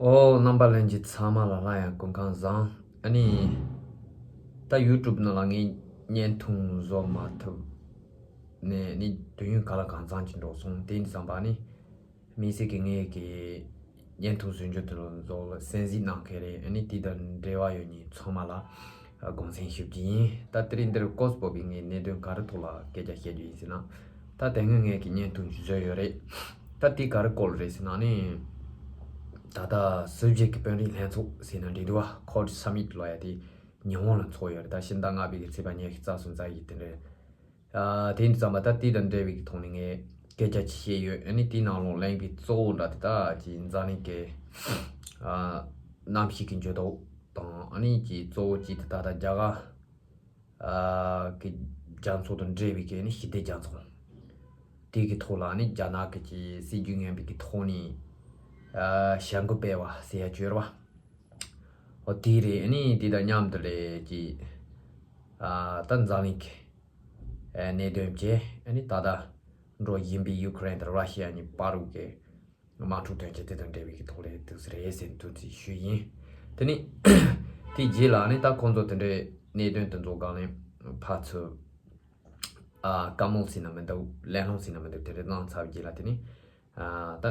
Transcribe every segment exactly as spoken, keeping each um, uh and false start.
ཨོ། རྣམ་པ་ལྷན་རྒྱས་ཚང་མ་ལ་སླར་ཡང་སྐུ་ཁམས་བཟང་། ཨ་ནི། ད་ཡུ་ཊུབ་ནང་ལ་ངས་བརྙན་ཐུང་བཟོ་མ་ཐུབ་ནས་ནི་དུས་ཡུན་ག་ལ་གང་འཚམ་ཅིག་འགྲོ་སོང་། དེ་ཡིན་དུས་ཙམ་པ་ནི། དམིགས་བསལ་གྱི་ངས་ཀྱི་བརྙན་ཐུང་བཟོ་རྒྱུ་དེ་ལ་བཟོ་ལ་གསན་གཟིགས་གནང་མཁན་རེད། ཨ་ནི་དེ་དང་འབྲེལ་བ་ཡོད་མཁན་ཚང་མ་ལ་དགོངས་སེལ་ཞུ་རྒྱུ་ཡིན། ད་དེ་རིང་འདིར་ཀོས་པོ་བི་ངའི་གནད་དོན་ག་རེ་ཐོག་ལ་སྐད་ཆ་བཤད་རྒྱུ་ཡིན་ཟེར་ན། ད་དེ་སྔོན་ངས་ཀྱི་བརྙན་ཐུང་བཟོས་ཡོད་རེད། ད་དེ་ག་རེ་སྐོར་རེད་ཟེར་ན་ནི། ད་ལྟ་སུད་སི་གི་དཔོན་རིགས་ལྷན་ཚོགས་ཟེར་ན་འགྲིག་འདུག་བ། ཁོར་སམ་མིཊ་ལབ་ཡ་དེ་ཉི་ཧོང་ལ་འཚོགས་ཡོད་རེད། ད་ཕྱི་ཟླ་ལྔ་པའི་གི་ཚེས་པ་ཉི་ཤུ་རྩ་གསུམ་རྩ་བཞི་དེ་འདྲ། ཨ། དེ་ཡིན་དུས་ཙམ་པ་ད་དེ་དང་འབྲེལ་བའི་གི་ཐོག་ནས་ངས་སྐད་ཆ་ཅིག་བཤད་ཡོད། ཨ་ནི་དེའི་ནང་ལོགས་གླེང་བའི་གཙོ་བོ་འདྲ་དེ་ད་ཅིག་འཛམ་གླིང་གི། ཨ། གནམ་གཤིས་ཀྱི་འགྱུར་ལྡོག་དང་། ཨ་ནི་ཅིག་གཙོ་བོ་ཅིག་དེ་ད་ལྟ་རྒྱ་གར། ཨ། གི་རྒྱལ་ཚོགས་དང་འབྲེལ་བའི་གི་ཨ་ནི་ཞི་བདེ་རྒྱལ་ཚོགས། དེ་གི་ཐོག་ལ་ཨ་ནི་རྒྱ་ནག་གི་ཅིག་སྲིད་ཇུས་ངན་པའི་གི་ཐོག་ནས། ཨ། བྱ་འགུལ་སྤེལ་བ་ཟེར་ཡ་ཅིག་ཡོད་རེད་བ། ཨོ་དེ་རེད། ཨ་ནི་དེ་དང་མཉམ་དུ་ལས་ཀྱི། ཨ། ད་འཛམ་གླིང་གི་ཨ་གནད་དོན་བཅས། ཨ་ནི་ད་ལྟ་འགྲོ་བཞིན་པའི་ཡུ་ཀེ་རེན་དང་ར་ཤི་ཡ་གཉིས་བར་དུ་གི་དམག་འཁྲུག་དོན་རྐྱེན་དེ་དང་འབྲེལ་བའི་གི་ཐོག་ལས་འདུག་ཟེར་རེད་ཟེར་འདུག་ཅེས་ཞུས་ཡིན། དེ་ནི་དེའི་རྗེས་ལ་ནི་ད་ཁོང་ཚོ་དེ་འདྲའི་གནད་དོན་དེ་ཚོ་སྒང་ནས་ཕར་ཚུར། ཨ། བཀའ་མོལ་ཟེར་ན་མི་འདུག་གླེང་སློང་ཟེར་ན་མི་འདུག་དེ་འདྲ་གནང་ཚར་བའི་རྗེས་ལ་དེ་ནི། ཨ། ད་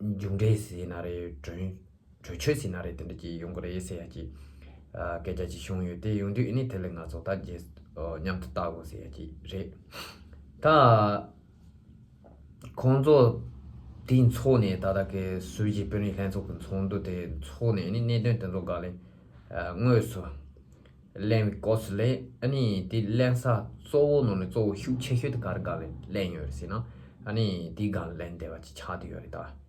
མཇུག་འབྲས་ཟེར་ན་རེད། གྲོས་གྲོས་ཆོད་ཟེར་ན་རེད། དེ་འདྲ་ཅིག་ཡོང་གི་རེད་ཟེར་ཡ་ཅིག་ཨ། སྐད་ཆ་ཅིག་བྱུང་ཡོད། དེ་ཡོང་དུས་ཨ་ནི་དེ་ལས་ང་ཚོ་ད་རྗེས་མཉམ་དུ་ལྟ་དགོས་ཟེར་ཡ་ཅིག་རེད། ད་ཁོང་ཚོ་དེའི་འཚོགས་ནས། ད་ལྟ་གི་སུད་སི་དཔོན་རིགས་ལྷན་ཚོགས་ཀྱི་ཚོགས་འདུ་དེ་འཚོགས་ནས་ནི་གནད་དོན་དེ་ཚོ་སྒང་ལ། ཨ། དངོས་སུ་གླེང་བའི་སྐབས་སུ་ལས། ཨ་ནི་དེ་གླེང་ས་གཙོ་བོ་ནང་ནས་གཙོ་བོ་ཤུགས་ཆེ་ཤོས་དེ་ག་རེ་སྒང་ལ་གླེང་ཡོད་རེད་ཟེར་ན། ཨ་ནི་དེའི་སྒང་ལ་གླེང་བསྡད་པ་ཅིག་ཆགས་བསྡད་ཡོད་རེད་ད།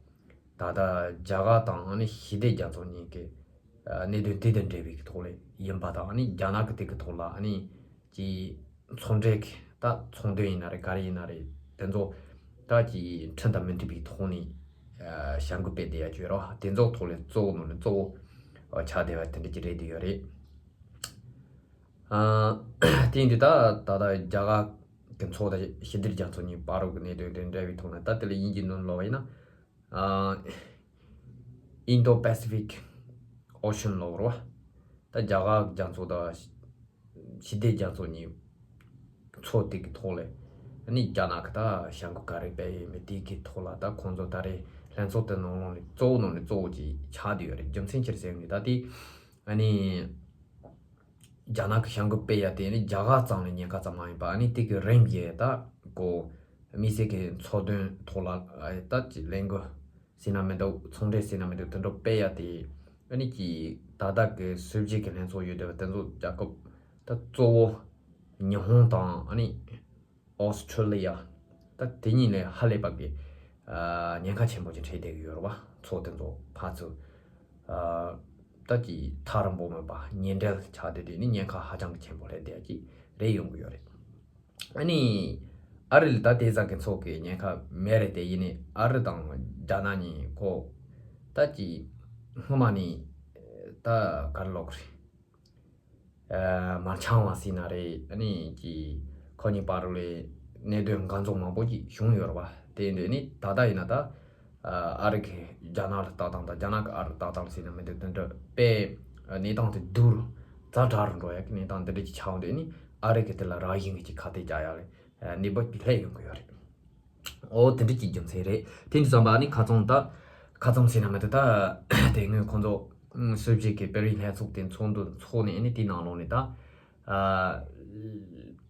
ད་ལྟ་རྒྱ་གར་དང་ཨ་ནི་ཞི་བདེ་རྒྱལ་ཚོགས་གཉིས་ཀྱི་ཨ་གནད་དོན་དེ་དང་འབྲེལ་བའི་གི་ཐོག་ལ་ཡིན་པ་དང་། ཨ་ནི་རྒྱ་ནག་གི་དེ་གི་ཐོག་ལ་ཨ་ནི་ཅིག་ཚོང་འབྲེལ་གྱི་ད་ཚོང་དོན་ཡིན་ན་རེད། ག་རེ་ཡིན་ན་རེད། དེ་ཚོ་ད་ཅིག་ཁྲིམས་དང་མི་མཐུན་པའི་ཐོག་ནས་ཨ་བྱ་འགུལ་སྤེལ་བསྡད་ཡ་ཅིག་ཡོད་རེད་བ། དེ་ཚོ་ཐོག་ལ་གཙོ་བོ་ནང་ནས་གཙོ་བོ་ཆགས་བསྡད་པ་དེ་འདྲ་ཅིག་རེད་བསྡད་ཡོད་རེད། ཨ། དེ་ཡིན་དུས་ད་ད་ལྟ་རྒྱ་གར་གྱི་ཚོགས་དང་ཞི་བདེ་རྒྱ་མཚོ་གཉིས་བར་དུ་གི་གནད་དོན་དེ་འབྲེལ་བའི་ཐོག་ནས། ད་དེ་ལ་དབྱིན་ཇིའི་ནང་ལབ་པ་ཡིན་ན། ཨ། Indo-Pacific Ocean ལབ་རེད་བ། ད་རྒྱ་གར་རྒྱ་མཚོ་དང་ཞི་བདེ་རྒྱ་མཚོ་གཉིས་ཚོགས་དེ་གི་ཐོག་ལ་ནི་རྒྱ་ནག་གི་ད་བྱ་འགུལ་ག་རེ་སྤེལ་ཡོད་མེད་དེ་གི་ཐོག་ལ། ད་ཁོང་ཚོ་ད་རེས་ལྷན་ཚོགས་དེ་ནང་ལོགས་ནས་གཙོ་བོ་ནང་ནས་གཙོ་བོ་ཅིག་ཆགས་བསྡད་ཡོད་རེད། རྒྱུ་མཚན་ཅི་རེད་ཟེར་ན། ད་དེ་ཨ་ནི་རྒྱ་ནག་གི་བྱ་འགུལ་སྤེལ་ཡ་དེ་ནི་རྒྱ་གར་ཙམ་ལ་ཉེན་ཁ་ཙམ་མ་ཡིན་པ། ཨ་ནི་དེ་གི་རིམ་བཞིན་ད་ཁོ་དམིགས་བསལ་གྱི་མཚོ་དོན་ཐོག་ལ་ད་ཅིག་ལས་འགུལ་ཟེར་ན་མི་འདུག་ཚོང་འབྲེལ་ཟེར་ན་མི་འདུག་དེ་འདྲ་སྤེལ་ཡ་དེ། ཨ་ནི་ཅིག་ད་ལྟ་གི་སུད་སི་གི་ལྷན་ཚོགས་ཡོད་བསྡད་པ་དེ་ཚོ་རྒྱལ་ཁབ་ད་གཙོ་བོ་ཉི་ཧོང་དང་། ཨ་ནི་ཨོ་སི་ཁྲུ་ལི་ཡ། ད་དེ་གཉིས་ལ་ཧ་ལས་པ་གི་ཨ་ཉེན་ཁ་ཆེན་པོ་ཅིག་འཕྲད་བསྡད་ཀྱི་ཡོད་རེད་བ། ཚོགས་དེ་ཚོ་ཕར་ཚུར་ཨ་ད་ཅིག་ཐག་རིང་པོ་མིན་པ་ཉེ་འབྲེལ་ཆགས་བསྡད་དུས་ནི་ཉེན་ཁ་ཧ་ཅང་གི་ཆེན་པོ་སླེབས་བསྡད་ཡ་ཅིག་རེད་ཡོང་གི་ཡོད་རེད། ཨ་ནི་ཨ་རི་ལ་ད་དེ་ཙམ་གི་ཚོགས་ཀྱི་ཉེན་ཁ་མེད་རེད་དེ། ཡིན་ནའི་ཨ་རི་དང་རྒྱ་ནག་གཉིས་ཁོ་ད་ཅིག་སྔོན་མ་ནས་ད་ག་རེ་ལབ་དགོས་རེད། ཨ། མ་འཆམ་པ་ཟེར་ན་རེད། ཨ་ནི་ཅིག་ཁོ་གཉིས་བར་ལ་གནད་དོན་འགལ་འཛོམས་མང་པོ་ཅིག་བྱུང་ཡོད་རེད་བ། དེ་འདྲ་ནི་ད་ལྟ་ཡིན་ན་ད་ཨ་རི་གིས་རྒྱ་ནག་ལ་ལྟ་སྟངས་དང་། རྒྱ་ནག་གིས་ཨ་རི་ལ་ལྟ་སྟངས་ཟེར་ན་མི་འདུག་དེ་འདྲ་དཔེ་གནས་སྟངས་དེ་སྡུག་རུ་ཛ་དྲག་རུ་འགྲོ་ཡ་གི་གནས་སྟངས་འདི་འདྲ་ཅིག་ཆགས་ཡོང་དུས་ནི། ཨ་རི་གིས་དེ་ལ་རང་བཞིན་གྱིས་ཅིག་ཁ་གཏད་བཅག་ཡ་ལ་ཨ་གནས་བབ་ཅིག་སླེབས་ཡོང་གི་ཡོད་རེད། ཨོ་དེ་འདྲ་ཅིག་རྒྱུ་མཚན་རེད། དེ་འདྲ་ཙམ་པ་ནི་ཁ་ཚང་ད་ཁ་ཚང་ཟེར་ན་མི་འདུག་ད་དེ་སྔོན་ཁོང་ཚོ་སུད་སི་གི་པེ་རི་ལྷན་ཚོགས་དེ་ཚོགས་འདུ་འཚོགས་ནས། ཨ་ནི་དེའི་ནང་ལོགས་ནས་ད་ཨ་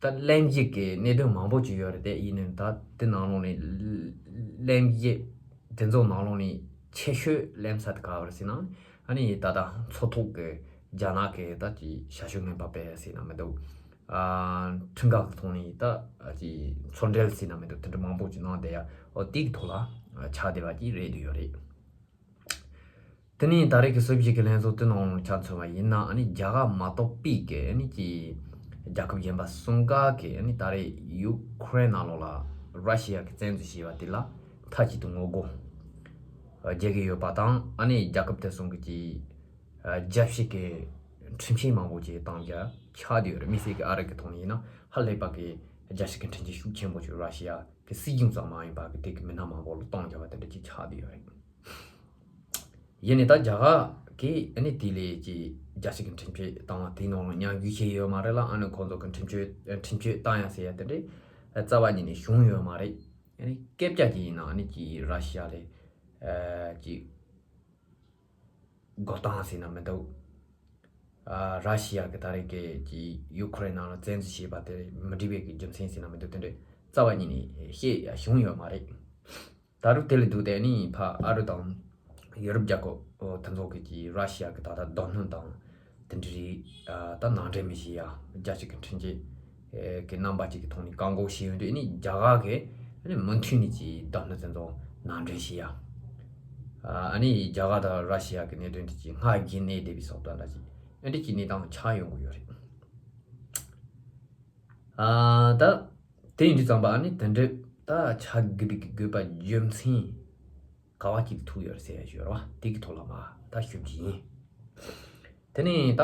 ད་གླེང་གཞི་གི་གནད་དོན་མང་པོ་ཅིག་ཡོད་རེད་དེ། ཡིན་ནའི་ད་དེ་ནང་ལོགས་ནས་གླེང་གཞི་དེ་ཚོ་ནང་ལོགས་ནས་ཆེ་ཤོས་གླེང་ས་དེ་ག་བ་རེད་ཟེར་ན། ཨ་ནི་ད་ལྟ་མཚོ་ཐོག་གི་རྒྱ་ནག་གི་ད་ཅིག་ཞ་ཞུ་ངན་པ་སྤེལ་ཡ་ཟེར་ན་མི་འདུག་ཨ། ཁྲིམས་འགལ་གྱི་ཐོག་ནས་ད་ཅིག་ཚོང་འབྲེལ་ཟེར་ན་མི་འདུག་དེ་འདྲ་མང་པོ་ཅིག་གནང་བསྡད་ཡ། ཨོ་དེ་གི་ཐོག་ལ་ཆགས་བསྡད་པ་ཅིག་རེད་བསྡད་ཡོད་རེད། དེ་ནས་ད་རེས་ཀྱི་སུད་སི་གི་ལྷན་ཚོགས་དེ་ནང་ཆ་མཚོན་པ་ཡིན་ན། ཨ་ནི་རྒྱ་གར་མ་གཏོགས་པའི་གི་ཨ་ནི་ཅིག་རྒྱལ་ཁབ་གཞན་པ་གསུམ་ཀ་གིས་ཨ་ནི་ད་རེས་ཡུ་ཀེ་རེན་ནང་ལོགས་ལ་ར་ཤི་ཡ་གིས་བཙན་འཛུལ་བྱས་པ་དེ་ལ་མཐའ་གཅིག་ཏུ་ངོ་རྒོལ་བྱེད་ཀྱི་ཡོད་པ་དང་། ཨ་ནི་རྒྱལ་ཁབ་དེ་གསུམ་གྱི་ཅིག་རྒྱལ་སྤྱི་གི་ཁྲིམས་ཆད་མང་པོ་ཅིག་བཏང་རྒྱུ་ཆགས་བསྡད་ཡོད་རེད། དམིགས་བསལ་གྱི་ཨ་རི་གི་ཐོག་ནས་ཡིན་ན་ཧ་ལས་པ་གི་རྒྱལ་སྤྱི་གི་ཁྲིམས་ཆད་ཤུགས་ཆེན་པོ་ཅིག་ར་ཤི་ཡ་གི་སྲིད་གཞུང་ཙམ་མ་ཡིན་པ་གི་དེ་གི་མི་སྣ་མང་པོ་ལ་བཏང་རྒྱུ་བ་དེ་འདྲ་ཅིག་ཆགས་བསྡད་ཡོད་རེད། ཡིན་ནའི་ད་རྒྱ་གར་གིས་ཨ་ནི་དེ་ལས་ཀྱི་རྒྱལ་སྤྱི་གི་འགྲེམས་སྤྱོད་བཏང་བ་དེའི་ནང་ལ་མཉམ་ཞུགས་བྱས་ཡོད་མ་རེད་ལ། ཨ་ནི་ཁོང་ཚོ་གི་འགྲེམས་སྤྱོད་འགྲེམས་སྤྱོད་བཏང་ཡ་ཟེར་ཡ་དེ་འདྲའི་རྩ་བ་ཉིད་ནས་བྱུང་ཡོད་མ་རེད། ཨ་ནི་སྐད་ཆ་གྱི་ཡིན་ན་ཨ་ནི་ཀྱི་ར་ཤི་ཡ་ལས་ཀྱི་མགོ་བཏང་ཟེར་ན་མི་འདུག་ཨ། ར་ཤི་ཡ་གི་ད་རེས་ཀྱི་ཀྱི་ཡུ་ཁུ་རེན་ནང་ལ་བཙན་འཛུལ་བྱས་པ་དེ་མི་འགྲིག་པའི་གི་རྒྱུ་མཚན་ཟེར་ན་མི་འདུག་དེ་འདྲའི་རྩ་བ་ཉིད་ནས་བཤད་ཡ་བྱུང་ཡོད་མ་རེད། ད་རུང་དེ་ལས་ལྡོག་སྟེ་ནི་ཕ་ཨ་རི་དང་ཡུ་རོབ་རྒྱལ་ཁབ་དེ་ཚོ་གི་ཀྱི་ར་ཤི་ཡ་གི་ད་ལྟ་རྡོ་སྣུམ་དང་དེ་འདྲའི་ཨ། ད་ནང་འདྲེན་མི་བྱེད་ཡ་རྒྱལ་སྤྱི་གི་འཕྲིན་སྐྱེལ་གི་རྣམ་པ་ཅིག་གི་ཐོག་ནས་བཀག་འགོག་བྱས་ཡོང་དུས་ནི་རྒྱ་གར་གི་ནི་མུ་མཐུད་ནས་ཀྱི་རྡོ་སྣུམ་དེ་ཚོ་ནང་འདྲེན་བྱེད་ཡ། ཨ་ནི་རྒྱ་གར་དང་ར་ཤི་ཡ་གི་གནད་དོན་དེ་ཀྱི་སྔར་གྱི་གནས་བསྡད་པའི་ས་ཐོག་འདྲ་ཅིག་ཨ་འདྲ་ཅིག་གནས་སྟངས་ཆགས་ཡོང་གི་ཡོད་རེད། ཨ། ད་དེ་ཡིན་དུས་ཙམ་པ་ཨ་ནི་དེ་འདྲ་ད་ཆགས་དགོས་པའི་དགོས་པ་རྒྱུ་མཚན་ག་བ་ཅིག་ཐུག་ཡོད་རེད་ཟེར་ཡ་ཞིག་ཡོད་རེད་བ། དེ་གི་ཐོག་ལ་མ་ད་ཞུ་རྒྱུ་ཡིན། དེ་ནས་ད་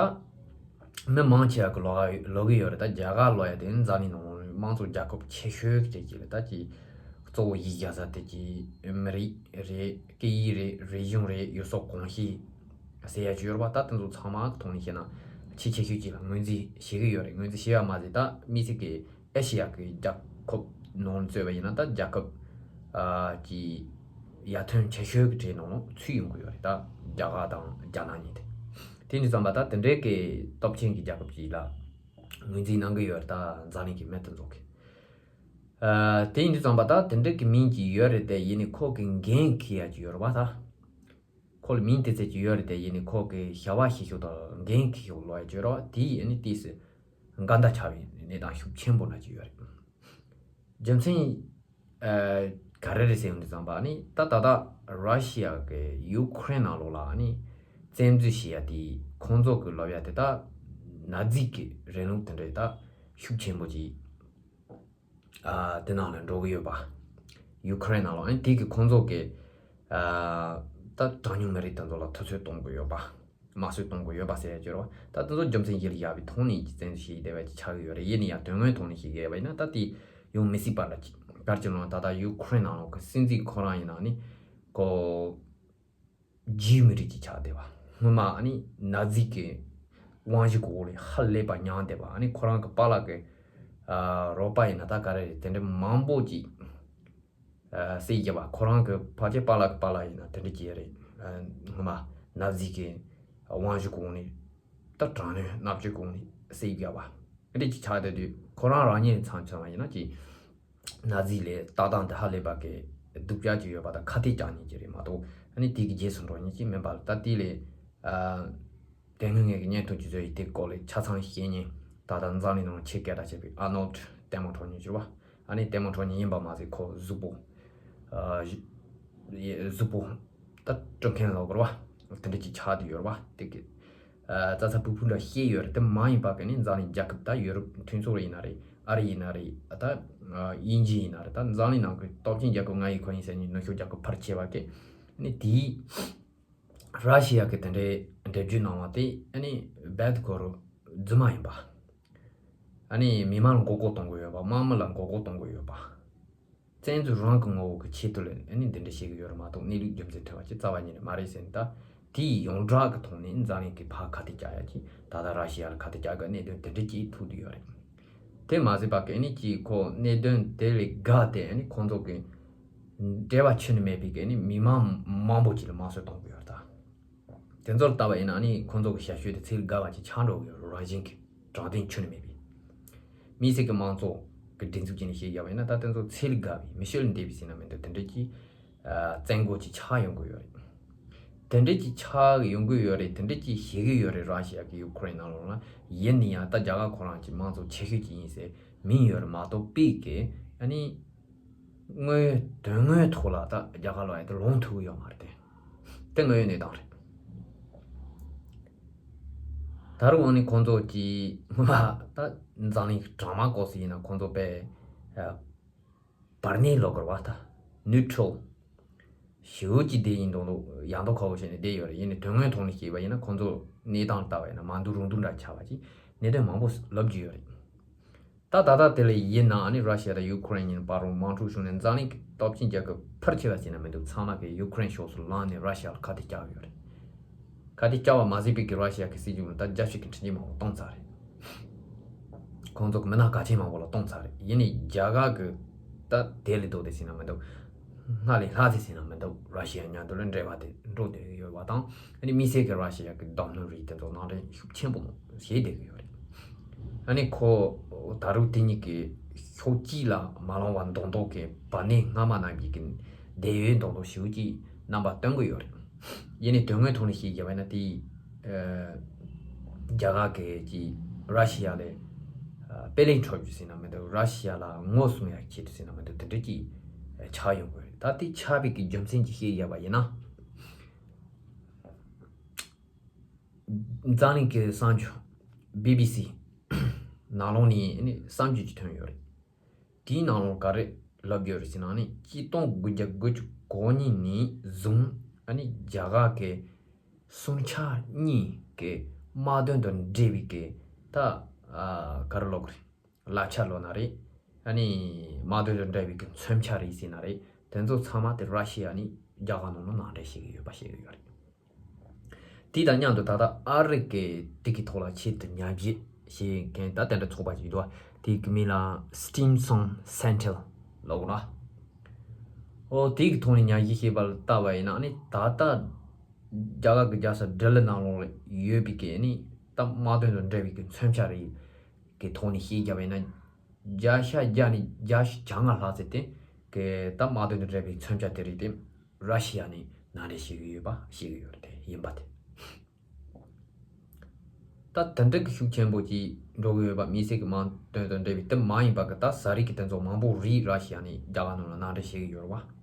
མི་མང་ཆེ་བ་གི་ལོག་ལོག་གི་ཡོད་རེད། ད་རྒྱ་གར་ལོག་ཡ་དེ་འཛམ་གླིང་ནང་དམངས་གཙོ་རྒྱལ་ཁབ་ཆེ་ཤོས་ཀྱི་གཅིག་ལ་ད་ཀྱི་གཙོ་བོ་ཡིག་རྒྱག་ས་དེ་ཀྱི་མི་རིགས་རེད། སྐད་ཡིག་རེད། རིག་གཞུང་རེད། ཡུལ་སྲོལ་གོམས་གཤིས་ཟེར་ཡ་ཅིག་ཡོད་རེད་བ། ད་དེ་ཚོ་ཚང་མ་གི་ཐོག་ནས་བཤད་ན་ཆེས་ཆེ་ཤོས་ཅིག་ལ་ངོས་འཛིན་བྱེད་ཀྱི་ཡོད་རེད། ངོས་འཛིན་བྱེད་ཡ་མ་ཟད་ད་དམིགས་བསལ་གྱི་ཨེ་ཤེ་ཡ་གི་རྒྱལ་ཁབ་ནང་ལ་བརྩིས་པ་ཡིན་ན་ད་རྒྱལ་ཁབ་ཨ། གྱི་ཡར་ཐོན་ཆེ་ཤོས་ཀྱི་གྲས་ནང་ལ་ཚུད་ཡོང་གི་ཡོད་རེད། ད་རྒྱ་གར་དང་རྒྱ་ནག་གཉིས་དེ། དེ་ཡིན་དུས་ཙམ་པ་ད་དེ་འདྲའི་གི་སྟོབས་ཆེན་གྱི་རྒྱལ་ཁབ་ཅིག་ལ་ངོས་འཛིན་གནང་གི་ཡོད་རེད། ད་འཛམ་གླིང་གི་མི་དེ་ཚོ་གི། ཨ། དེ་ཡིན་དུས་ཙམ་པ་ད་དེ་འདྲའི་གི་མིང་ཅིག་ཡོད་རེད་དེ། ཡིན་ནའི་ཁོ་གི་འགན་འཁྱེར་ཡ་ཅིག་ཡོད་རེད་བ། ད་ཁོ་ལ་མིང་དེ་ཚོ་ཅིག་ཡོད་རེད་དེ། ཡིན་ནའི་ཁོ་གི་བྱ་བ་བྱེད་ཕྱོགས་དང་འགན་འཁྱེར་ཕྱོགས་ལོག་ཡ་ཅིག་ཡོད་རེད་བ། དེ་ཡིན་ནའི་ཏོག་ཙམ་འགལ་ཟླ་ཆགས་པའི་གནས་སྟངས་ཤུགས་ཆེན་པོ་འདྲ་ཅིག་ཡོད་རེད། རྒྱུ་མཚན་ཨ། ག་རེ་རེད་ཟེར་ཡོང་དུས་ཙམ་པ་ནི་ད་ད་ལྟ་ར་ཤི་ཡ་གི་ཡུ་ཁུ་རེན་ནང་ལོགས་ལ་ནི་བཙན་འཛུལ་བྱེད་ཡ་དེ་ཁོང་ཚོ་གི་ལབ་ཡ་དེ་ད་ན་ཛི་གི་རིང་ལུགས་དེ་འདྲ་ད་ཤུགས་ཆེན་པོ་ཅིག་ཨ། དེ་ནང་ལ་འགྲོ་གི་ཡོད་པ། ཡུ་ཁུ་རེན་ནང་ལོགས་ཨ་ནི་དེ་གི་ཁོང་ཚོ་གི་ཨ། ད་གྲངས་ཉུང་མི་རིགས་དེ་ཚོ་ལ་དུས་ཚོད་གཏོང་གི་ཡོད་པ། དམར་གསོད་གཏོང་གི་ཡོད་པ་ཟེར་ཡ་ཅིག་ཡོད་རེད་བ། ད་དེ་ཚོ་རྒྱུ་མཚན་གཞིར་བཞག་པའི་ཐོག་ནས་ཀྱི་བཙན་འཛུལ་བྱེད་བསྡད་པ་ཅིག་ཆགས་ཀྱི་ཡོད་རེད། ཡིན་ན་ཡང་དོན་དངོས་ཐོག་ནས་བཤད་དགོས་པ་ཡིན་ན་ད་དེ་ཡོང་མི་སྲིད་པ་འདྲ་ཅིག་ག་རེ་ཟེར་ན་ད་ལྟ་ཡུ་ཁུ་རེན་ནང་ལོགས་ཀྱི་སྲིད་འཛིན་ཁོ་རང་ཡིན་ན་ནི་ཁོ་ཇུའུ་མི་རིགས་ཅིག་ཆགས་བསྡད་པ། སྔོན་མ་ཨ་ནི་ན་ཛི་གི་དབང་ཤུགས་ཀྱི་འོག་ལ་ཧ་ལས་པ་མྱངས་བསྡད་པ། ཨ་ནི་ཁོ་རང་གི་པཱ་ལགས་ཀྱི་ཨ། རོགས་པ་ཡིན་ན་ད་ག་རེ་རེད། དེ་འདྲ་མང་པོ་ཅིག་ཨ། བསད་བརྒྱབ་པ། ཁོ་རང་གི་ཕལ་ཆེར་པཱ་ལགས་ཀྱི་པཱ་ལགས་ཡིན་ན་དེ་འདྲ་ཅིག་རེད། ཨ། སྔོན་མ་ན་ཛི་གི་དབང་ཤུགས་གོང་ནས་ད་དྲག་གནོན་མནར་གཅོད་གོང་ནས་བསད་བརྒྱབ་པ། དེ་འདྲ་ཅིག་ཆགས་བསྡད་དུས་ཁོ་རང་རང་ཉིད་མཚམས་མཚམས་ཡིན་ན་ཅིག་ན་ཛི་ལས་ལྟ་སྟངས་དེ་ཧ་ལས་པ་གི་སྡུག་ཅག་ཅིག་ཡོད་པ་དང་ཁ་གཏད་བཅག་མཁན་ཅིག་རེད་མ་གཏོགས། ཨ་ནི་དེ་གི་རྗེས་སུ་འགྲོ་མཁན་ཅིག་མིན་པ་ལ་ད་དེ་ལས་ཨ། དེ་སྔོན་ངས་ཀྱི་བརྙན་ཐུང་ཅིག་བཟོས་ཡིན། དེ་སྐོར་ལ་ཆ་ཚང་ཤེས་མཁན་ད་ལྟ་འཛམ་གླིང་ནང་ཆེས་སྐད་གྲགས་ཆེ་བའི་ཨར་ནོལ་ལྡེ་མོ་གྲོགས་གཉིས་ཅིག་རེད་བ། ཨ་ནི་ལྡེ་མོ་གྲོགས་གཉིས་ཡིན་པ་མ་ཟད་ཁོ་གཟུགས་པོ་ཨ། གཟུགས་པོ་ད་སྤྲུལ་མཁན་ལབ་དགོས་རེད་བ། དེ་འདྲ་ཅིག་ཆགས་བསྡད་ཡོད་རེད་བ། དེ་གི་ཨ། རྩ་ཚ་ཕུ་ཕུ་འདྲ་བཤད་ཡོད་རེད། དེ་མ་ཡིན་པ་གི་ནི་འཛམ་གླིང་རྒྱལ་ཁབ་ད་ཡུ་རོབ་མཐུན་ཚོགས་ཡིན་ན་རེད། ཨ་རི་ཡིན་ན་རེད། ད་དབྱིན་ཇི་ཡིན་ན་རེད། ད་འཛམ་གླིང་ནང་གི་སྟོབས་ཆེན་རྒྱལ་ཁབ་ང་ཡིས་ཁོ་ཡིན་ཟེར་མཁན་ནུབ་ཕྱོགས་རྒྱལ་ཁབ་ཕལ་ཆེ་བ་གི་ནི་དེའི་ར་ཤི་ཡ་གི་དེ་འདྲའི་འགྲེལ་བརྗོད་གནང་བ་དེ་ཨ་ནི་རྦད་དེ་ཁོ་རང་རྫུན་མ་ཡིན་པ། ཨ་ནི་མི་མང་ལ་མགོ་སྐོར་གཏོང་གི་ཡོད་པ། དམག་མི་ལ་མགོ་སྐོར་གཏོང་གི་ཡོད་པ། བཙན་འཛུལ་རང་གི་ངོ་བོ་གི་ཆེད་དུ་ལ་ཨ་ནི་འདི་འདྲ་བྱེད་ཀྱི་ཡོད་རེད་མ་གཏོགས་གནས་ལུགས་རྒྱུ་མཚན་མཐུན་པ་ཅིག་རྩ་བ་ཉིད་ནས་མ་རེད་ཟེར་ནས། ད་དེའི་ཡོངས་གྲགས་ཀྱི་ཐོག་ནས་འཛམ་གླིང་གི་ཕར་ཁ་གཏད་བཅག་ཡ་ཅིག་ད་ལྟ་ར་ཤི་ཡ་ལ་ཁ་གཏད་བཅག་གི་གནད་དོན་དེ་འདྲ་ཅིག་ཐུག་བསྡད་ཡོད་རེད། དེ་མ་ཟད་པ་གི་ཨ་ནི་ཅིག་ཁོ་གནད་དོན་དེ་ལས་དགའ་སྟེ་ཨ་ནི་ཁོང་ཚོ་གི་འབྲེལ་བ་ཁྱོན་ནས་མེད་པའི་གི་ཨ་ནི་མི་མང་མང་པོ་ཅིག་ལ་དམར་གསོད་གཏོང་གི་ཡོད་རེད་ད། དེ་ཚོར་ལྟ་བ་ཡིན་ན་ཨ་ནི་ཁོང་ཚོ་གི་ཞབས་ཞུ་དེ་ཚད་ལས་བརྒལ་བ་ཅིག་ཆགས་འགྲོ་གི་ཡོད་རེད། རང་བཞིན་གི་དྲང་བདེན་ཁྱོན་ནས་མེད་པའི། མི་སེར་གི་དམངས་གཙོ་གི་སྒྲིག་འཛུགས་ཅིག་ནས་བཤད་རྒྱུ་ཡིན་ན་ད་དེ་ཚོ་ཚད་ལས་བརྒལ་བའི་མི་ཤོད་ལས་འདས་པའི་ཟེར་ན་མི་འདུག་དེ་འདྲ་ཅིག་ཨ། བཙན་རྒོལ་ཅིག་ཆགས་ཡོང་གི་ཡོད་རེད། དེ་འདྲ་ཅིག་ཆགས་ཡོང་གི་ཡོད་རེད། དེ་འདྲ་ཅིག་བྱེད་ཀྱི་ཡོད་རེད། ར་ཤི་ཡ་གི་ཡུ་ཁུ་རེན་ནང་ལོགས་ལ། ཡིན་ན་ཡང་ད་རྒྱ་གར་ཁོ་རང་ཅིག་དམངས་གཙོ་ཆེ་ཤོས་ཅིག་ཡིན་ཟེར་མིང་ཡོད་རེད་མ་གཏོགས་པའི་གི་ཨ་ནི་དངོས་དོན་དངོས་ཐོག་ལ་ད་རྒྱ་གར་ལ་ཡ་དེ་ལོངས་ཐུབ་ཀྱི་ཡོད་མ་རེད་དེ། དེ་དངོས་ཡོད་གནས་སྟངས་རེད། ད་རུང་ཨ་ནི་ཁོང་ཚོ་གི་སྔོན་མ་ད་འཛམ་གླིང་གི་གྲངས་མང་སྐོར་ཟིག་ཡིན་ན་ཁོང་ཚོ་དཔེ་ཨ། བར་གནས་ལབ་དགོས་རེད་བ། ད་ནིའུ་ཊྲལ་ཞེ་པོ་ཅིག་བསྡད་ཡིན་མདོག་མདོག་ཡག་མདོག་ཁ་པོ་བྱས་ནས་བསྡད་ཡོད་རེད། ཡིན་ནའི་དོན་དངོས་ཐོག་ནས་བཤད་པ་ཡིན་ན་ཁོང་ཚོ་གནས་སྟངས་ལྟ་བ་ཡིན་ན་མ་འདུག་རུང་འདུག་འདྲ་ཆགས་པ་ཅིག་གནད་དོན་མང་པོ་ལབ་རྒྱུ་ཡོད་རེད། ད་ད་ལྟ་དེ་ལས་ཡིན་ན་ཨ་ནི་ར་ཤི་ཡ་དང་ཡུ་ཁུ་རེན་གཉིས་བར་རུ་དམག་འཁྲུག་བྱུང་ནས་འཛམ་གླིང་གི་སྟོབས་ཆེན་རྒྱལ་ཁབ་ཕལ་ཆེ་བ་ཟེར་ན་མི་འདུག་ཚང་མ་གིས་ཡུ་ཁུ་རེན་ཕྱོགས་སུ་ལངས་ནས་ར་ཤི་ཡ་ལ་ཁ་གཏད་བཅག་ཡོད་རེད། ག་དེ་བཅར་བ་མ་ཟད་པའི་གི་ར་ཤི་ཡ་གི་སྲིད་གཞུང་ལ་ད་རྒྱལ་སྤྱི་གི་འཕྲིན་ལས་མང་པོ་བཏང་ཚར་རེད། ཁོང་ཚོ་གི་མི་སྣ་གལ་ཆེན་མང་པོ་ལ་བཏང་ཚར་རེད། ཡིན་ནའི་རྒྱ་གར་གི་ད་དེ་ལས་ལྡོག་སྟེ་ཟེར་ན་མི་འདུག་སྔར་ལས་ལྷག་ཙམ་ཟེར་ན་མི་འདུག་ར་ཤི་ཡ་མཉམ་དུ་ལ་འབྲེལ་བ་དེ་འགྲོ་བསྡད་ཀྱི་ཡོད་པ་དང་། ཨ་ནི་དམིགས་བསལ་གྱི་ར་ཤི་ཡ་གི་བསྡོམས་སྣོན་རིགས་དེ་ཚོ་ནང་འདྲེན་ཤུགས་ཆེན་པོ་བྱེད་བསྡད་ཀྱི་ཡོད་རེད། ཨ་ནི་ཁོ་ད་རུང་དེ་གཉིས་ཀྱི་ཕྱོགས་གཅིག་ལ་མ་ལངས་པ་མདོག་མདོག་གི་བར་གནས་སྔ་མ་ནང་བཞིན་གྱི་བསྡད་ཡོད་མདོག་མདོག་ཞེ་པོ་ཅིག་རྣམ་པ་སྟོན་གྱི་ཡོད་རེད། ཡིན་ནའི་དོན་དངོས་ཐོག་ནས་བཤད་རྒྱུ་ཡིན་ན་དེ། ཨ། རྒྱ་གར་གྱི་ཅིག་ར་ཤི་ཡ་ལ། ཨ། པེ་ལེན་འཕྲོག་རྒྱུ་ཟེར་ན་མི་འདུག་ར་ཤི་ཡ་ལ་ངོ་སྲུང་ཡག་ཆེད་དུ་ཟེར་ན་མི་འདུག་དེ་འདྲ་ཅིག་ཆགས་ཡོང་གི་རེད། ད་དེ་ཆགས་པའི་གི་རྒྱུ་མཚན་ཅིག་བཤད་ཡ་བ་ཡིན་ན། འཛམ་གླིང་གི་གསར་འགྱུར་བི་བི་སི་ནང་ལོགས་ནས་ནི་གསར་འགྱུར་ཅིག་ཐོན་ཡོད་རེད། དེའི་ནང་ལོགས་ག་རེ་ལབ་ཡོད་རེད་ཟེར་ན་ནི་ཆིག་སྟོང་དགུ་བརྒྱ་དགུ་བཅུ་གོ་གཉིས་ནས་བཟུང་ཨ་ནི་རྒྱ་གར་གྱི་སྲུང་བྱ་གཉིས་ཀྱི་དམག་དོན་དང་འབྲེལ་བའི་གི་ད་ཨ་ག་རེ་ལབ་དགོས་རེད། གླ་ཆ་ལབ་ན་རེད། ཨ་ནི་དམག་དོན་དང་འབྲེལ་བའི་གི་མཚོན་ཆ་རེད་ཟེར་ན་རེད། དེ་ཚོ་ཚང་མ་དེ་ར་ཤི་ཡ་ནས་རྒྱ་གར་ནང་ལ་ནང་འདྲེན་བྱེད་ཀྱི་ཡོད་པ་བཤད་ཀྱི་ཡོད་རེད། དེ་དང་མཉམ་དུ་ད་ལྟ་ཨ་རི་གི་དེ་གི་ཐོག་ལ་ཆེད་དུ་ཉམས་ཞིབ་བྱེད་མཁན་ད་དེ་འདྲ་ཚོགས་པ་ཞིག་འདུག་དེ་གི་མིང་ལ་Stimson Center ལབ་དགོས་ན། ཨོ་དེ་གི་ཐོག་ནས་ཉམས་ཞིབ་བྱས་པ་ལ་བལྟས་པ་ཡིན་ན་ནི་ད་ལྟ་རྒྱ་གར་གི་རྒྱལ་ས་ལྡི་ལི་ནང་ལོགས་ལ་ཡོད་པའི་གི་ནི་ད་དམག་དོན་དང་འབྲེལ་བའི་གི་མཚོན་ཆ་རེད། གི་ཐོག་ནས་བཤད་རྒྱབ་ཡིན་ན། བརྒྱ་ཆ་བརྒྱ་ནས་བརྒྱ་ཆ་བཅོ་ལྔ་ལྷག་ཙམ་དེ་གི་ད་དམག་དོན་དང་འབྲེལ་བའི་མཚོན་ཆ་དེ་རིགས་དེ་ར་ཤི་ཡ་ནས་ནང་འདྲེན་བྱེད་ཀྱི་ཡོད་པ་བཤད་ཀྱི་ཡོད་རེད་དེ་ཡིན་པ་དེ། ད་དེ་འདྲ་གི་ཤུགས་ཆེན་པོ་ཅིག་འགྲོ་གི་ཡོད་པ་དམིགས་བསལ་གྱི་དམག་དོན་དང་འབྲེལ་བའི་དེ་མ་ཡིན་པ་གི་ད་ཟ་རིགས་ཀྱི་དེ་ཚོ་མང་པོ་རིགས་ར་ཤི་ཡ་ནས་རྒྱ་གར་ནང་ལ་ནང་འདྲེན་བྱེད་ཀྱི་ཡོད་རེད་བ།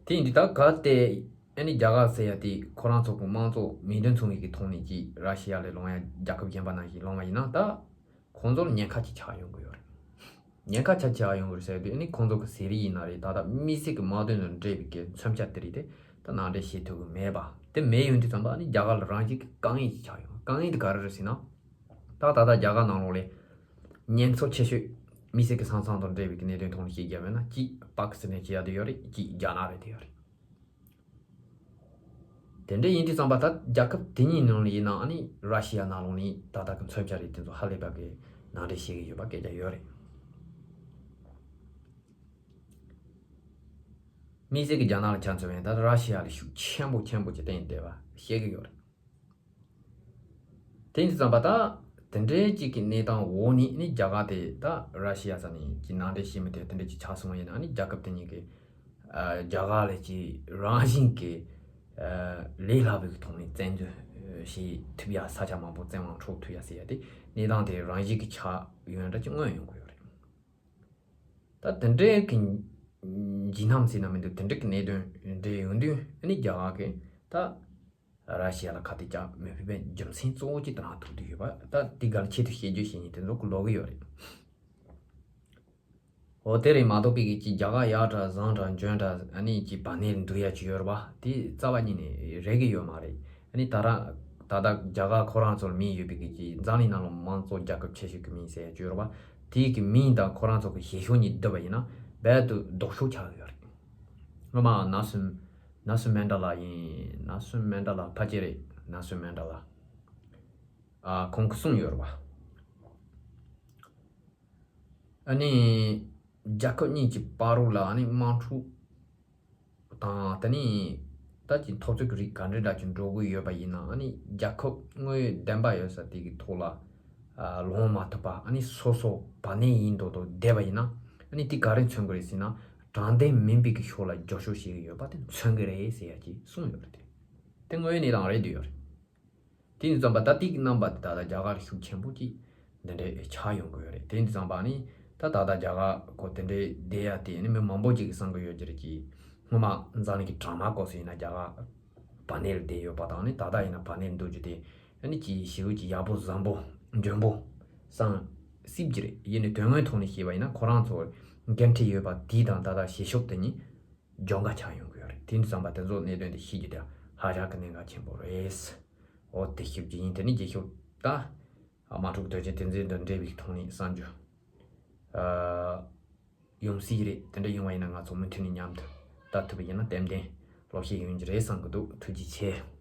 དེ་ཡིན་དུས་ད་གལ་ཏེ་ཨ་ནི་རྒྱ་གར་ཟེར་ཡ་དེ་ཁོ་རང་ཚོ་གི་དམངས་གཙོ་མོས་མཐུན་ཚོགས་མི་གི་ཐོག་ནས་ཅིག་ར་ཤི་ཡ་ལས་ལོང་ཡ་རྒྱལ་ཁབ་གཞན་པ་ནང་བཞིན་ལོང་བ་ཡིན་ན་ད། ཁོང་ཚོར་ཉེན་ཁ་ཅིག་ཆགས་ཡོང་གི་ཡོད་རེད། ཉེན་ཁ་ཆ་ཆགས་ཡོང་གི་རེད་ཟེར་དུས་ཨ་ནི་ཁོང་ཚོ་གི་ཟས་རིགས་ཡིན་ན་རེད། ད་ལྟ་དམིགས་བསལ་གྱི་དམག་དོན་དང་འབྲེལ་བའི་གི་མཚོན་ཆ་དེ་རིགས་དེ་ད་ནང་འདྲེན་བྱེད་ཐུབ་ཀྱི་མེད་པ་དེ་མེད་ཡོང་དུས་ཙམ་པ་ཨ་ནི་རྒྱ་གར་ལ་རང་བཞིན་གྱི་དཀའ་ངལ་ཅིག་ཆགས་ཡོང་། དཀའ་ངལ་དེ་ག་རེ་རེད་ཟེར་ན། ད་ད་ལྟ་རྒྱ་གར་ནང་ལོགས་ལ་ཉེན་ཚབས་ཆེ་ཤོས་དམིགས་བསལ་གྱི་ས་མཚམས་དང་འབྲེལ་བའི་གི་གནད་དོན་ཐོག་ནས་བཤད་རྒྱབ་ཡོད་ན་གཅིག་པ་ཀི་སི་ཐན་བྱེད་ཡ་དེ་ཡོད་རེད། གཅིག་རྒྱ་ནག་རེད་དེ་ཡོད་རེད། དེ་འདྲ་ཡིན་དུས་ཙམ་པ་ད་རྒྱལ་ཁབ་དེ་གཉིས་ནང་ལ་ཡིན་ནའང་ཨ་ནི་ར་ཤི་ཡ་ནང་ལོགས་ནས་ད་ལྟ་གི་མཚོན་ཆ་རིགས་དེ་ཚོ་ཧ་ལས་པ་གི་ནང་འདྲེན་བྱེད་ཀྱི་ཡོད་པ་སྐད་ཆ་ཡོད་རེད། དམིགས་བསལ་གྱི་རྒྱ་ནག་ལ་ཆ་མཚོན་པ་ཡིན་ན་ད་ར་ཤི་ཡ་ལ་ཤུགས་ཆེན་པོ་ཆེན་པོ་ཅིག་བརྟེན་བསྡད་པ་ཤེས་ཀྱི་ཡོད་རེད། དེ་ཡིན་དུས་ཙམ་པ་ད་དེ་འདྲའི་ཅིག་གི་གནས་སྟངས་འོག་ནས་ནི་རྒྱ་གར་དེ་ད་ར་ཤི་ཡ་ས་ནས་ཀྱི་ནང་འདྲེན་བྱེད་མི་དེ་དེ་འདྲ་ཅིག་ཆགས་སོང་བ་ཡིན་ན་ཨ་ནི་རྒྱལ་ཁབ་དེ་གཉིས་ཀྱི་ཨ་རྒྱ་གར་ལས་ཀྱི་རང་བཞིན་གྱི་ཨ་ལས་སླ་པོའི་ཐོག་ནས་བཙན་འཛུལ་བྱེད་ཐུབ་ཡ། ས་ཆ་མང་པོ་བཙན་དབང་འཕྲོག་ཐུབ་ཡ་ཟེར་ཡ་དེ་གནས་སྟངས་དེ་རང་བཞིན་གྱི་ཆགས་ཡོང་འདྲ་ཅིག་མངོན་ཡོང་གི་ཡོད་རེད། ད་དེ་འདྲའི་གི་འཇིགས་སྣང་ཟེར་ན་མི་འདུག་དེ་འདྲའི་གི་གནད་དོན་འདྲ་ཡོང་དུས་ཨ་ནི་རྒྱ་གར་གི་ད་ར་ཤི་ཡ་ལ་ཁ་གཏད་བཅག་མི་ཕོད་པའི་རྒྱུ་མཚན་གཙོ་བོ་གཅིག་དེ་རང་ཐུག་བསྡད་ཡོད་པ་ད་དེ་གལ་ཆེ་དུ་བཤད་རྒྱུ་བྱེད་མཁན་དེ་ཚོ་གི་ལོག་གི་ཡོད་རེད། འོ་དེ་རེད་མ་གཏོགས་པའི་གི་ཅིག་རྒྱ་གར་ཡག་དྲག་བཟང་དྲག་འཇོན་དྲག་ཨ་ནི་ཅིག་བར་གནས་འདུག་ཡ་ཅིག་ཡོད་རེད་པ། དེ་རྩ་བ་ཉིད་ནས་རེག་གི་ཡོད་མ་རེད། ཨ་ནི་ད་ར་ད་ལྟ་རྒྱ་གར་ཁོ་རང་ཚོར་མིང་ཡོད་པའི་གི་ཅིག་འཛམ་གླིང་ནང་ལ་དམངས་གཙོ་རྒྱལ་ཁབ་ཆེ་ཤོས་ཀྱི་མིང་ཟེར་ཡ་ཅིག་ཡོད་རེད་པ། དེའི་གི་མིང་དང་ཁོ་རང་ཚོ་གི་བྱེད་ཕྱོགས་གཉིས་བསྡུར་བ་ཡིན་ན་རྦད་དུ་ལྡོག་ཕྱོགས་ཆགས་ཡོད་རེད། སྔོན་མ་ནེལ་སོན་ནེལ་སོན་མན་ཌེ་ལ་ཡིན། ནེལ་སོན་མན་ཌེ་ལ་ཕལ་ཆེར་རེད། ནེལ་སོན་མན་ཌེ་ལ་ཨ་ཁོང་གིས་གསུངས་ཡོད་རེད་པ། ཨ་ནི་རྒྱལ་ཁབ་གཉིས་ཀྱི་བར་རོགས་ལ་ཨ་ནི་དམག་འཁྲུག་དང་དེ་ནི་ད་ཀྱི་འཐབ་རྩོད་ཀྱི་རིགས་ག་འདྲ་འདྲ་ཅིག་འགྲོ་གི་ཡོད་པ་ཡིན་ན་ཨ་ནི་རྒྱལ་ཁབ་དངོས་ཡོད་བདེན་པ་ཡོད་ས་དེ་གི་ཐོག་ལ་ཨ་ལོང་མ་ཐུབ་པ་ཨ་ནི་སོ་སོ་བར་གནས་ཡིན་མདོག་མདོག་བསྡད་པ་ཡིན་ན་ཨ་ནི་དེ་ག་རེ་མཚོན་གི་རེད་ཟེར་ན་དྲང་བདེན་མིན་པའི་གི་ཕྱོགས་ལ་རྒྱབ་སྐྱོར་བྱེད་ཀྱི་ཡོད་པ་དེ་མཚོན་གི་རེད་ཟེར་ཡ་ཅིག་གསུངས་ཡོད་རེད་དེ། དེ་དངོས་ཡོད་གནས་སྟངས་རེད་འདུག་ཡོད་རེད། དེ་ཡིན་ཙམ་པ་ད་ལྟའི་རྣམ་པ་དེ་ད་ལྟ་རྒྱ་གར་ཤུགས་ཆེན་པོ་ཅིག་འདི་འདྲའི་ཆགས་ཡོང་གི་ཡོད་རེད། དེ་ཡིན་ཙམ་པ་ནི་ད་ད་ལྟ་རྒྱ་གར་ཁོ་དེ་འདྲའི་བསྡད་ཡ་དེ་ནི་མི་མང་པོ་ཅིག་གིས་བསམ་གི་ཡོད་ཀྱི་རེད་ཀྱི། སྔོན་མ་འཛམ་གླིང་གི་གྲང་དམག་སྐབས་སུ་ཡིན་ན་རྒྱ་གར་བར་གནས་ལ་བསྡད་ཡོད་པ་དང་ནི་ད་ལྟ་ཡིན་ན་བར་གནས་ལ་འདུག་རྒྱུ་དེ་ནི་ཅིག་ཞེ་པོ་ཅིག་ཡག་པོ་བཟང་པོ་འཇོན་པོ་བསམ་སྲིད་ཀྱི་རེད། ཡིན་ནའི་དོན་དངོས་ཐོག་ནས་བཤད་པ་ཡིན་ན་ཁོ་རང་ཚོར་འགན་འཁྲི་ཡོད་པ་དེ་དང་ད་ལྟ་བྱེད་ཕྱོགས་དེ་གཉིས་འཇོག་འགའ་ཆགས་ཡོང་གི་ཡོད་རེད། དེ་ཡིན་ཙམ་པ་དེ་ཚོ་གནད་དོན་དེ་ཤེས་རྒྱུ་དེ་ཧ་ཅང་གི་གནད་འགག་ཆེན་པོ་རེད། འོ་དེ་ཤེས་རྒྱུ་ཡིན། དེ་ནི་རྗེས་ཕྱོགས་ད་དམག་འཁྲུག་དོན་རྐྱེན་དེ་ཚོའི་དང་འབྲེལ་བའི་ཐོག་ནས་གསར་འགྱུར་ཨ་ཡོང་སྲིད་རེད། དེ་འདྲ་ཡོང་བ་ཡིན་ན་ང་ཚོ་མུ་མཐུད་ནས་མཉམ་དུ་ལྟ་ཐུབ་པ་ཡིན་ན་ཏན་ཏན་ལོ་ཤས་ཡོང་གི་རེད་བསམ་གི་འདུག་ཐུགས་རྗེ་ཆེ།